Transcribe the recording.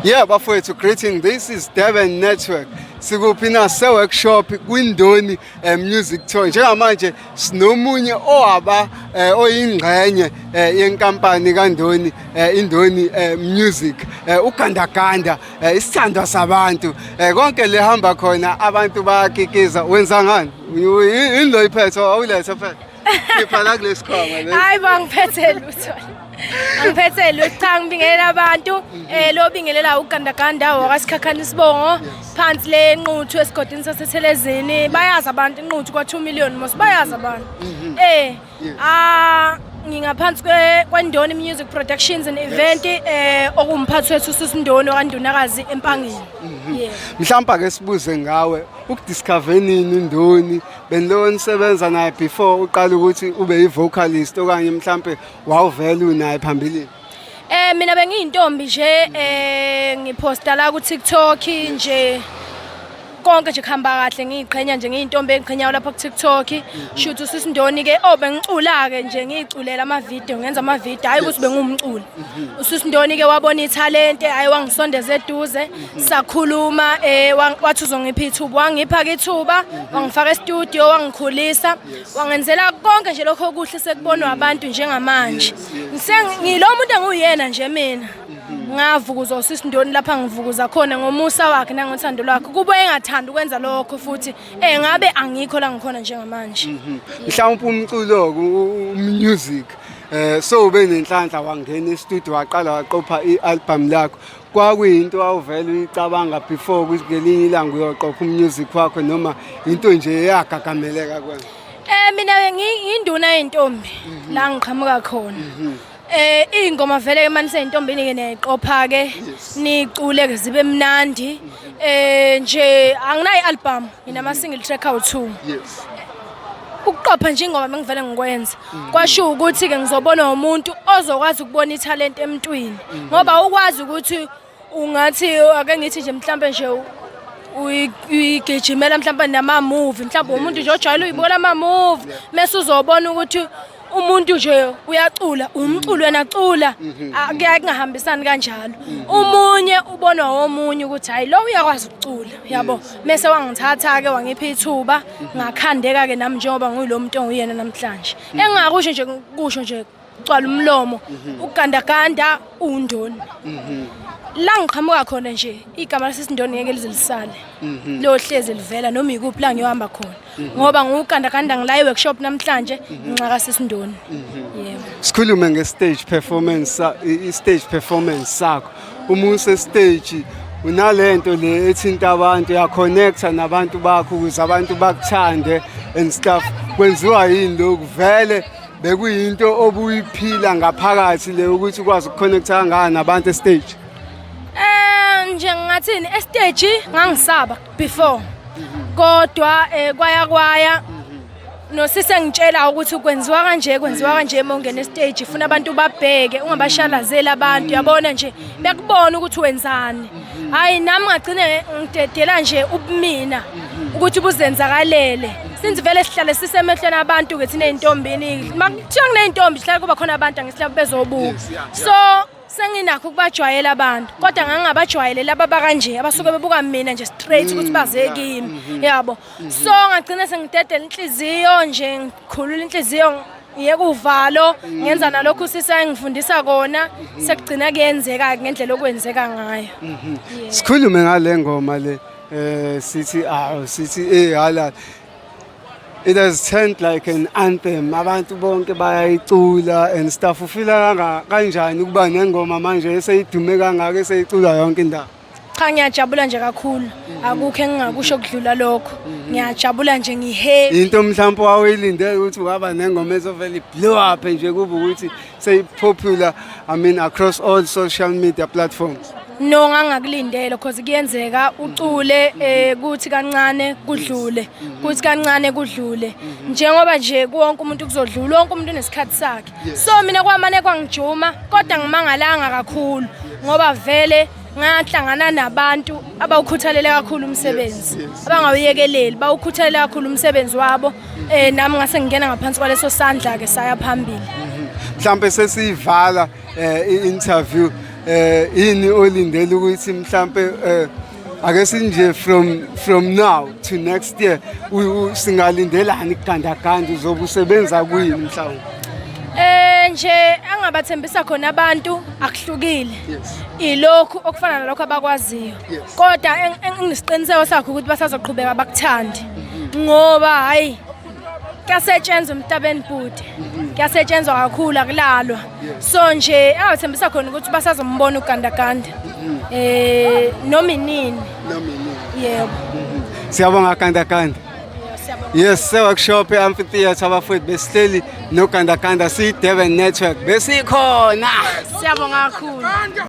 Yeah, bafowethu, greeting. This is Durban Network. Sikuphi na se workshop kwiNdoni Music Tour. Njengamanje sinomunye owaba oyingxenye yenkampani kaNdoni, iNdoni Music. Ugandaganda, isithandwa sabantu. Konke le hamba khona abantu bayakikiza. Wenza ngani? Yini lo iphethe awulethe phela? Khipha la kulesikhwama lesi. Hayi bo, angiphethe lutho. Angiphethe lutho, cha, ngibingelela abantu. Lo bingelela uGandaganda wakaSikhakhane isibongo phansi le Nquthu esigodini saseThelezini. Bayazi abantu iNquthu kwa 2 million mos, bayazi abantu. Ah, ngingaphansi kweNdoni Music Productions and Event, okumphathi wethu uSisindoni okaNdunakazi eMpangeni. Yeah. Mhlawumbe ake sibuze ngawe, ukudiscover nini uNdoni? Benilo nisebenza naye before uqala ukuthi ube yi-vocalist, okanye mhlambe wawuvele unaye phambilini? Mina bengiyintombi nje, ngiphosta la ku TikTok nje, konke nje kuhamba kahle, ngiyiqhenya nje, ngiyintombi engiqhenyayo lapha ku TikTok. Shoot, uSisindoni ke, oh, bengicula ke nje, ngiyiculela ama video, ngenza ama video, hayi ukuthi bengumculi. USisindoni ke wabona ithalente, hayi, wangisondeza eduze, sakhuluma, wathi uzongipha ithuba, wangipha ke ithuba, wangifaka e-studio, wangikhulisa, wangenzela konke nje lokho okuhle sekubonwa abantu njengamanje. Ngilo muntu enguyena nje mina. Ngavukuza uSisindoni lapha ngivukuza khona ngomusa wakhe nangothando lwakhe. Kube engathanda ukwenza lokho futhi, ngabe angikho la ngikhona njengamanje. Mhlawumbe umculo, music, so ube nenhlanhla wangena e-studio, waqala waqopha i-album lakho. Kwakuyinto awuvele uyicabanga before ukuthi ngelinye ilanga uyoqopha umusic wakho, noma into nje eyagagameleka kwena? Mina ngiyinduna yentombi la ngiqhamuka khona. Ingoma vele ke manje seyintombini ke niyayiqopha ke, nicule ke zibe mnandi. Nje anginayo album, nginama single track awu2. Ukuqopha nje ingoma bengivele ngikwenza. Kwasho ukuthi ke ngizobona umuntu ozokwazi ukubona italent emntwini. Ngoba ukwazi ukuthi ungathi ake ngithi nje mhlambe nje uyigijimela mhlambe nama movie, mhlambe umuntu nje ojwayele uyibona ama movie, mase uzobona ukuthi umuntu nje uyacula, umculo wena cula. Kuyaye kungahambisani kanjalo. Umunye ubonwa womunye ukuthi hayi, lo uyakwazi ukucula, yabo. Mase wangithatha ke, wangipha ithuba, ngakhandeka ke nami njengoba nguyilo muntu onguyena namhlanje. Engingakusho nje, kusho nje gcwala umlomo, ugandaganda uNdoni la ngiqhamuka khona nje, igama laseSindoni ngeke lize lisale, lohlezi livela noma ikuphi la ngiyohamba khona, ngoba ngugandaganda ngila e-workshop namhlanje nginxaka seSindoni, yebo. Sikhulume nge-stage performance, i-stage performance sakho. Uma use-stage unalento le ethinta abantu, uyaconnecta nabantu bakho ukuze abantu bakuthande and stuff. Kwenziwa yini lokhu? Vele bekuyinto obuyiphila ngaphakathi le ukuthi ukwazi ukuconnecta kangaka nabantu e-stage? Nje ngingathini, e-stage ngangisaba before, kodwa kwaya kwaya nosise ngitshela ukuthi kwenziwa kanje, kwenziwa kanje uma ungena e-stage, funa abantu babheke, ungabashalazeli abantu, yabona nje, bekubona ukuthi wenzani. Hayi, nami ngagcine ngidedela nje ubumina ukuthi buzenzakalele, since vele sihlale sisemehlweni abantu ke thina ey'ntombini. Makuthiwa kuney'ntombi, sihlale kuba khona abantu angisihlale bezobuka, so senginakho ukubajwayela abantu, kodwa ngangingabajwayele laba bakanje abasuke bebuka mina nje straight ukuthi baze kimi, yabo. So ngagcina sengidedela inhliziyo nje, ngikhulula inhliziyo, ngiyeka uvalo, ngenza nalokhu sisa engifundisa kona, sekugcina kuyenzeka ngendlela okwenzeka ngayo. Sikhulume ngale ngoma le, sithi aw, sithi halala. It has turned like an anthem, abantu bonke bayayicula and stuff. Ufila kanjani ukuba nengoma manje eseyidume kangaka, eseyicula yonke indawo? Cha, ngiyajabula nje kakhulu, akukho engingakusho kudlula lokho. Ngiyajabula nje, ngihappy. Into mhlawumbe wawuyilindele ukuthi ungaba nengoma ezovele blow up nje, kube ukuthi seyipopular, I mean, across all social media platforms? No, ngangakulindele, cause kuyenzeka ucule, kuthi kancane kudlule, kuthi kancane kudlule, njengoba nje kuwonke umuntu kuzodlula, wonke umuntu unesikhathi sakhe. So mina kwamane kwangijuma, kodwa ngimangalanga kakhulu ngoba vele ngahlangana nabantu abawukhuthalele kakhulu umsebenzi, abangawuyekeleli, bawukhuthalele kakhulu umsebenzi wabo. Nami ngase ngingena ngaphansi kwaleso sandla ke, saya phambili. Mhlawumbe sesiyivala i-interview. Yini olindele ukuthi mhlambe ake sinje from now to next year, singalindelani kugandaganda, uzobe usebenza kuyini mhlawumbe? Nje angabathembisa khona abantu akuhlukile. Ilokhu okufana nalokho abakwaziyo. Kodwa enginesiqiniseko sakho ukuthi basazoqhubeka bakuthande. Ngoba hayi, kuyasetshenzwa emhlabeni bhuti. Kuyasetshenzwa kakhulu, akulalwa. So nje engabathembisa khona ukuthi basazombona ugandaganda. Noma inini. Noma inini. Yebo. Siyabonga, Gandaganda. Siyabonga. Yes, se-workshop e-amphitheatre abafowethu, besihleli noGandaganda, siyi-Durban Network, besikhona. Siyabonga kakhulu.